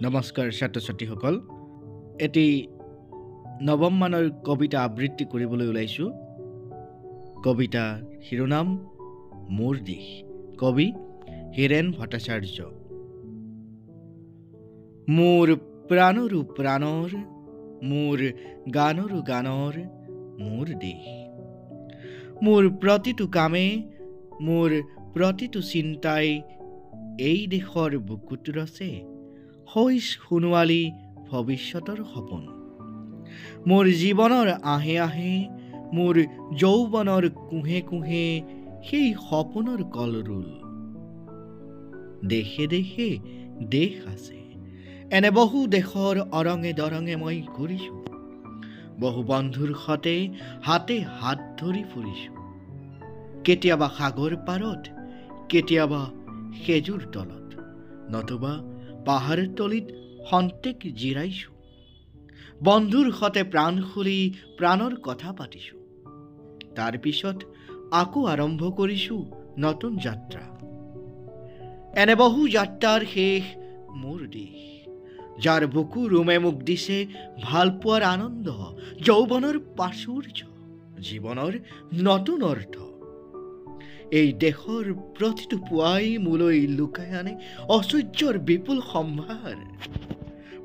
নমস্কাৰ ছাত্ৰ ছাত্ৰীসকল, এটি নৱম মানৰ কবিতা আবৃত্তি কৰিবলৈ ওলাইছোঁ। কবিতা শিৰোনাম মোৰ দেশ, কবি হীৰেণ ভট্টাচাৰ্য। মোৰ প্ৰাণৰো প্ৰাণৰ, মোৰ গানৰো গানৰ মোৰ দেশ। মোৰ প্ৰতিটো কামে, মোৰ প্ৰতিটো চিন্তাই এই দেশৰ বুকুত ৰচে শইচ সোণোৱালী ভৱিষ্যতৰ সপোন। মোৰ জীৱনৰ আঁহে আঁহে, মোৰ যৌৱনৰ কোঁহে কোঁহে সেই সপোনৰ কলৰোল। দেশে দেশে দেশ আছে, এনে বহু দেশৰ অৰঙে দৰঙে মই ঘূৰিছোঁ, বহু বন্ধুৰ সতে হাতে হাত ধৰি ফুৰিছোঁ। কেতিয়াবা সাগৰ পাৰত, কেতিয়াবা খেজুৰ তলত, নতুবা পাহাৰ তলিত সন্তেক জিৰাইছোঁ। বন্ধুৰ সতে প্ৰাণ খুলি প্ৰাণৰ কথা পাতিছোঁ। তাৰপিছত আকৌ আৰম্ভ কৰিছোঁ নতুন যাত্ৰা। এনে বহু যাত্ৰাৰ শেষ মোৰ দেশ, যাৰ বুকু ৰুমে মোক দিছে ভালপোৱাৰ আনন্দ, যৌৱনৰ প্ৰাচুৰ্য, জীৱনৰ নতুন অৰ্থ। এই দেশৰ প্ৰতিটো পুৱাই মোলৈ লুকাই আনে ঐশ্বৰ্যৰ বিপুল সম্ভাৰ,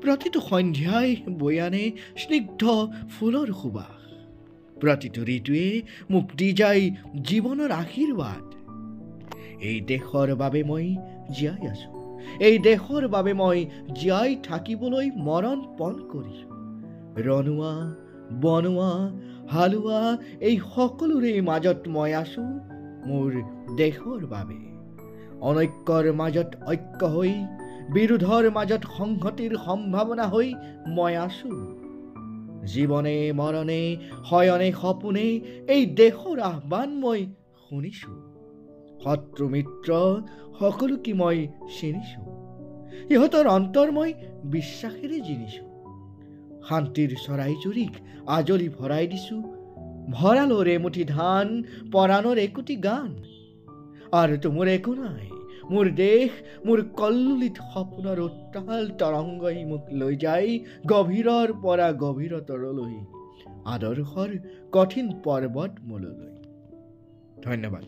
প্ৰতিটো সন্ধ্যাই বৈ আনে স্নিগ্ধ ফুলৰ সুবাস, প্ৰতিটো ঋতুৱে মোক দি যায় জীৱনৰ আশীৰ্বাদ। এই দেশৰ বাবে মই জীয়াই আছোঁ, এই দেশৰ বাবে মই জীয়াই থাকিবলৈ মৰণ পণ কৰিছোঁ। ৰণুৱা, বনোৱা, হালোৱা এই সকলোৰে মাজত মই আছোঁ মোৰ দেশৰ বাবে। অনৈক্যৰ মাজত ঐক্য হৈ, বিৰোধৰ মাজত সংহতিৰ সম্ভাৱনা হৈ মই আছোঁ। জীৱনে মৰণে, শয়নে সপোনে এই দেশৰ আহ্বান মই শুনিছোঁ। শত্ৰু মিত্ৰ সকলোকে মই চিনিছোঁ, ইহঁতৰ অন্তৰ মই বিশ্বাসেৰে জিনিছোঁ। শান্তিৰ চৰাইজুৰিক আজৰি ভৰাই দিছোঁ, ভঁৰালৰ এমুঠি ধান, পৰাণৰ একোটি গান। আৰু তো মোৰ একো নাই, মোৰ দেশ, মোৰ কল্লোলিত সপোনৰ উত্তাল তৰংগই মোক লৈ যায় গভীৰৰ পৰা গভীৰতৰলৈ, আদৰ্শৰ কঠিন পৰ্বত মূললৈ। ধন্যবাদ।